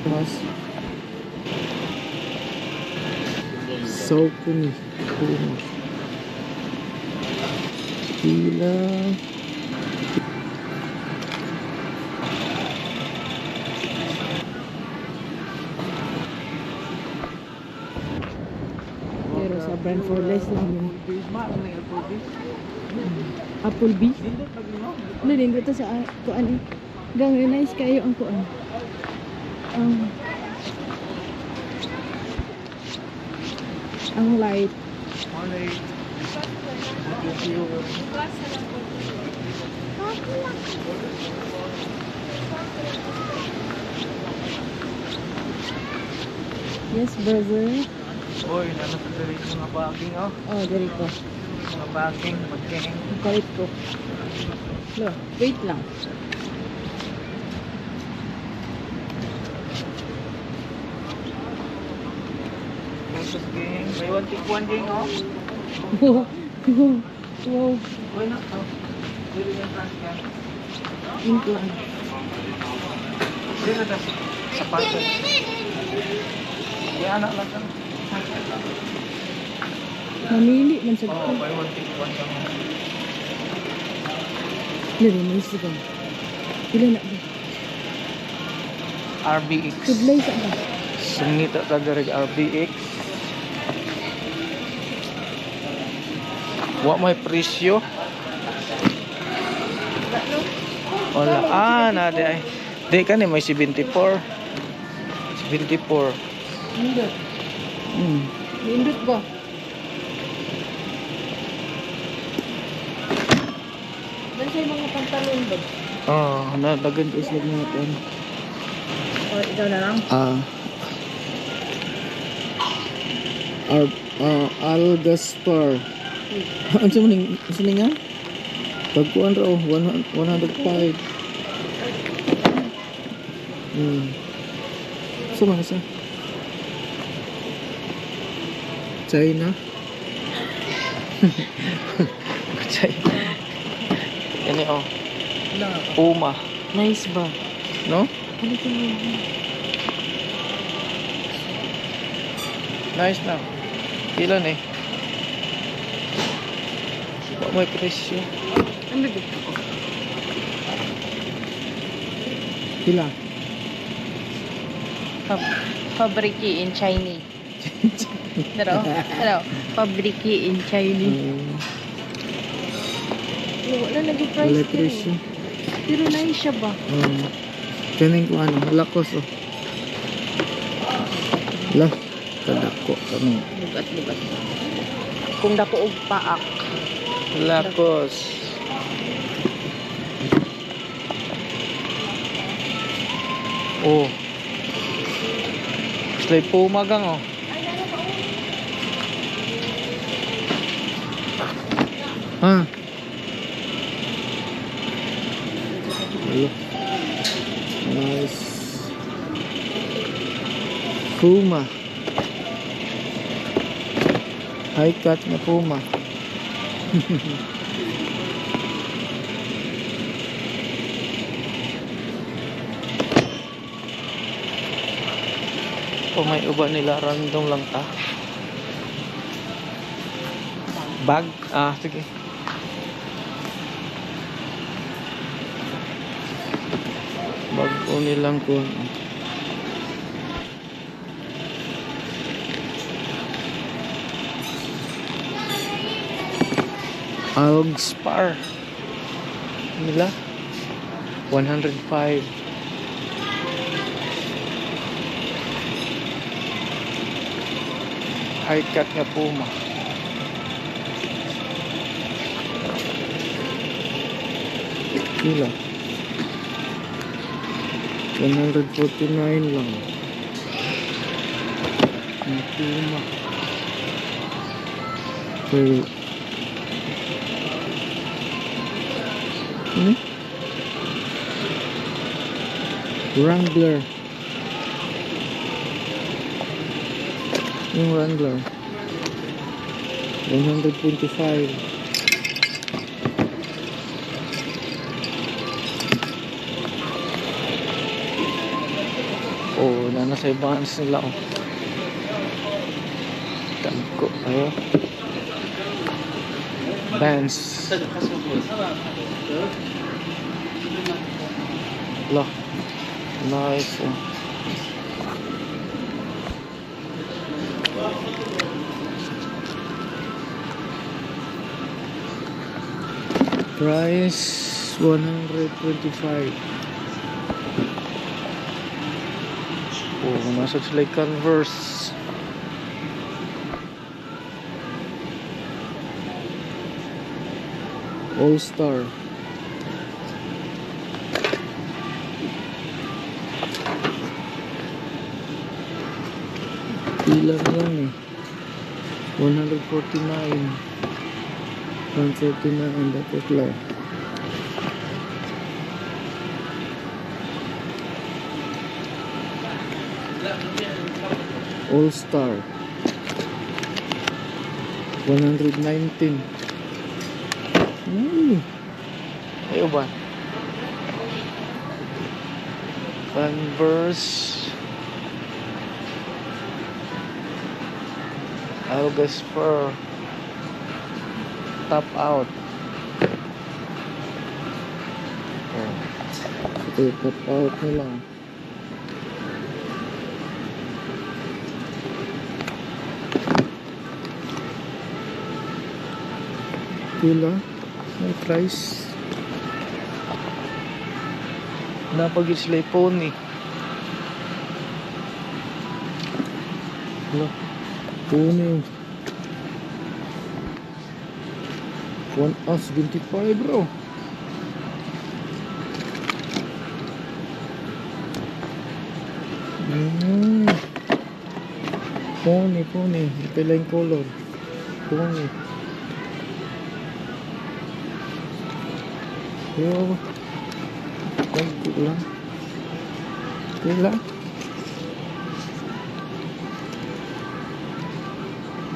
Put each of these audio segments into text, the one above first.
Mas. Saucony. Puma. Pila. Pero sa brand for less lang yun. Applebee. Ano din dito sa kuan eh. Gang nice kayo ang kuan. Ang light. Yes, brother. Oy, nasa sa diri mga baging oh. Oh, diri ko. Mga baging, baging. Palit ko. Lo, wait lang. Photos gang. Buy one take one gang oh. Wow. Oy na. Oh. Diri yung trans gang. Ink lang. Diri na sapatos. Di anak lang kan. Mamili man sa Oh, ko. buy one take one gang. Dili nice ba. Pila na ba? RBX. Tudlay sa ba? Sungita ta diri RBX. Wa may presyo. Wala. Ah, na di ay. Di kani may 74. 74. Nindot. Nindot ba? Dan sa mga pantalon ba? Ah, na dagan is lag mga kuan. O, ikaw na lang? Ah. Ar Al Gaspar. Ano sa maning sa ning nga? Pagkuan ra oh, 100 105. So man siya? China. China. Ini oh. Puma, Nice ba? No? Palitin mo. Nice na. Ilan eh? Wa may presyo. Ano ba? Pila? Fabriki in Chinese. Pero, ano? Fabriki in Chinese. Wala lagi price. Wala presyo. Pero nice siya ba? Kaning ko ano, Lacoste oh. La, kadako kami. Bugat, bugat. Kung dako og paak. Lacoste. Oh. Slay Puma gang oh. Ha? Hello. Nice. Puma. High cut na Puma. O may uban nila random lang ta. Bag? Ah, sige. Bago nilang kuha. Algspar. Nila? 105. High cut nga Puma. Pila? 149 lang. Ang Puma. Pero ano? Wrangler. Yung Wrangler. 125. Oh, na nasa Vans nila oh. Tagko ayo. Vans. Lah. Nice. Oh. Price 125. Oh, nasa sila Converse. All Star. Pila na lang eh. 149. 149 dapat lang. All Star. 119. Ayo ba? Converse. August 4. Top out. Oh. Ito yung top out nila. Pila? May price. Napagit sila yung pony. Wala. Pony. 1 us 25 bro. Pony, pony. Pila yung color. Pony. Yo. Tagko lang. Pila?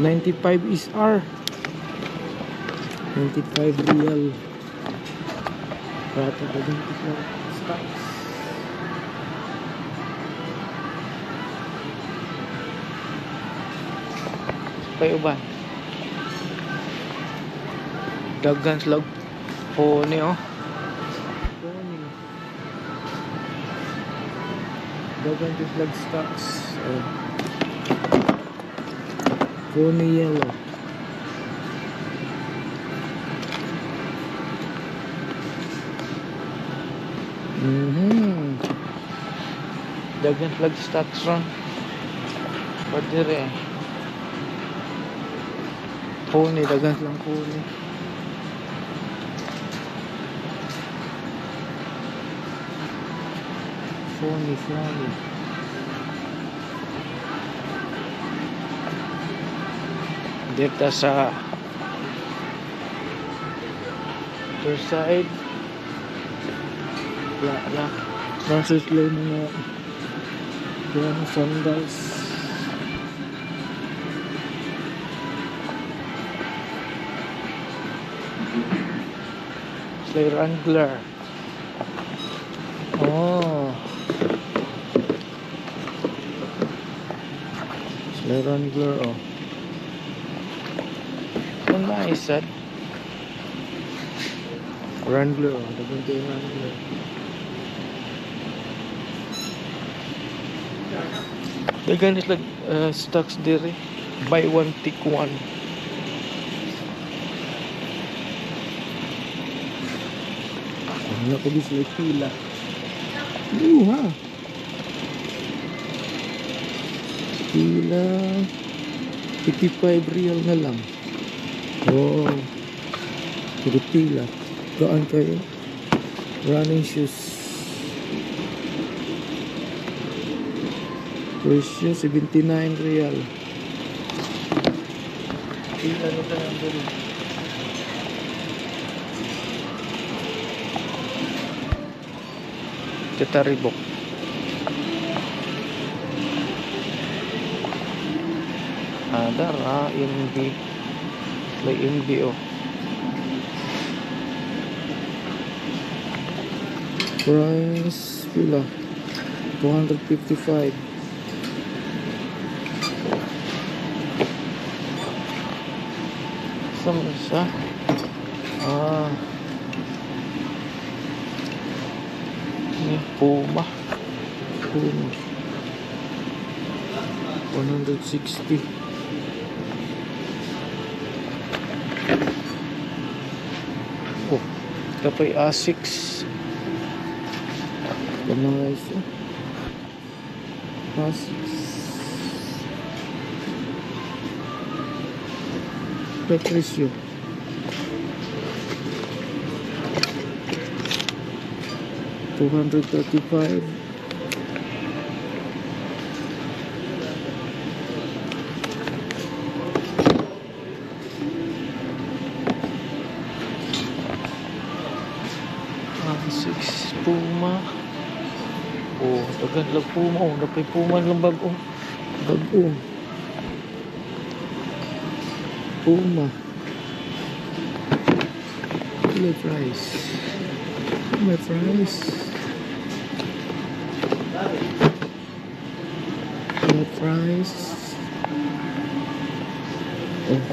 95 is R. 95 real. Rato pa din ito. Stocks. Pay uban. Daghan sila pony oh. Pony. Daghan sila stocks. Oh. Pony yellow. Daghan flag stocks ron. Padire. Pony, daghan silang pony. Pony, pony. Dito sa other side. Wala na. Nasa sila yung mga yan, sandals. Sila Wrangler. Oh. Sila Wrangler oh. So nice that. Wrangler oh. Dagang kayo Wrangler. Dagan is like stocks diri. Buy one take one. Ano ko bis like pila. Ha. Pila 55 real na lang. Oh. Puro pila. Gaan kayo. Running shoes. Presyo 79 real. Pila nito ng dali. Tetaribok. Adara MB. May MB oh. Price pila. 255. Saan ba siya? Ah. Ni Puma. Puma. 160. Oh, kapay Asics. Nice. Oh. Asics. Presyo. 235. Asics Puma. Oh, daghan lang Puma. Oh, napay Puma lang bago. Bago. Puma. May price. May price. May price. Oh.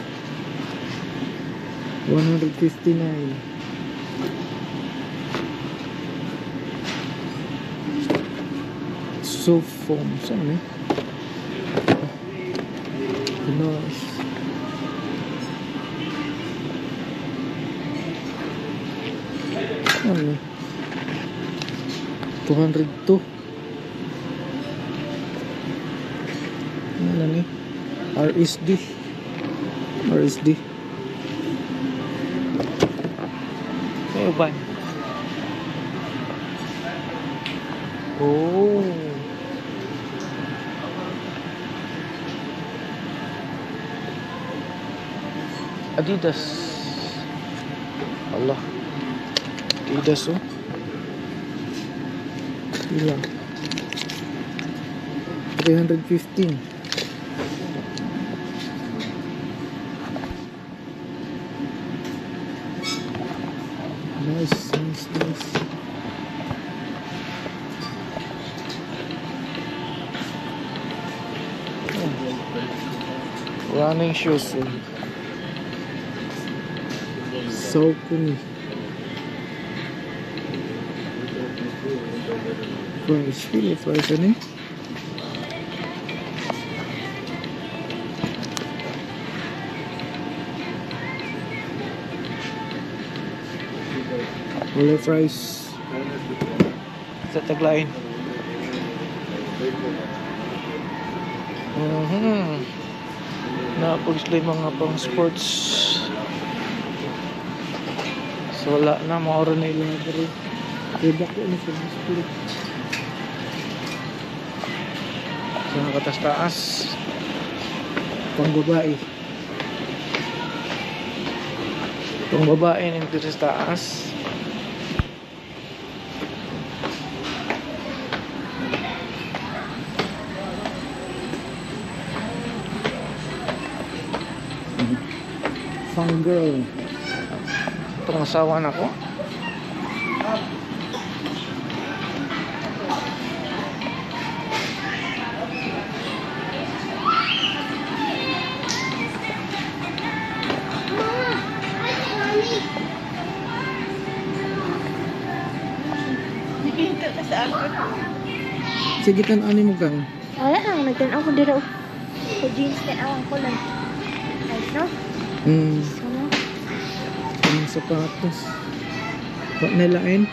159. Soft foam. Saan eh? Nice. Ano? 202. Ano ni? RSD. RSD. May uban. Oh. Adidas. Allah. Adidas, oh. Ilang? 315. Nice, nice, nice. Oh. Running shoes. Oh. Saucony. Price, pila price ano eh? Wala price. Sa taglain. Napag sila yung mga pang sports. So wala na, maura na ilang pero dako na sa spirit. So nakatas-taas. Pang babae. Pang babae ng taas. Fun girl. Itong asawa na ko. Nakita ka sa ako. Sige, tan-ani mo kang. Wala lang, nagtanaw ko dira. Ko jeans na awang ko lang. Nice, no? So, no? Ang sapatos. Wa nilain.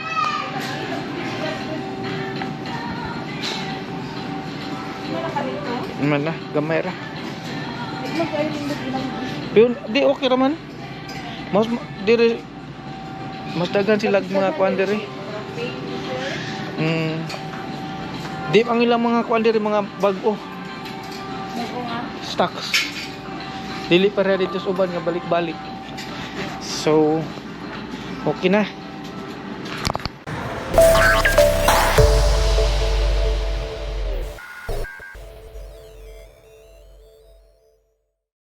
Man na, gamay ra. Pero di okay ra man. Mas dire mas daghan sila mga kuan dire. Di ang ilang mga kuan dire mga bag-o. Stocks. Dili pa dito sa uban nga balik-balik. So okay na.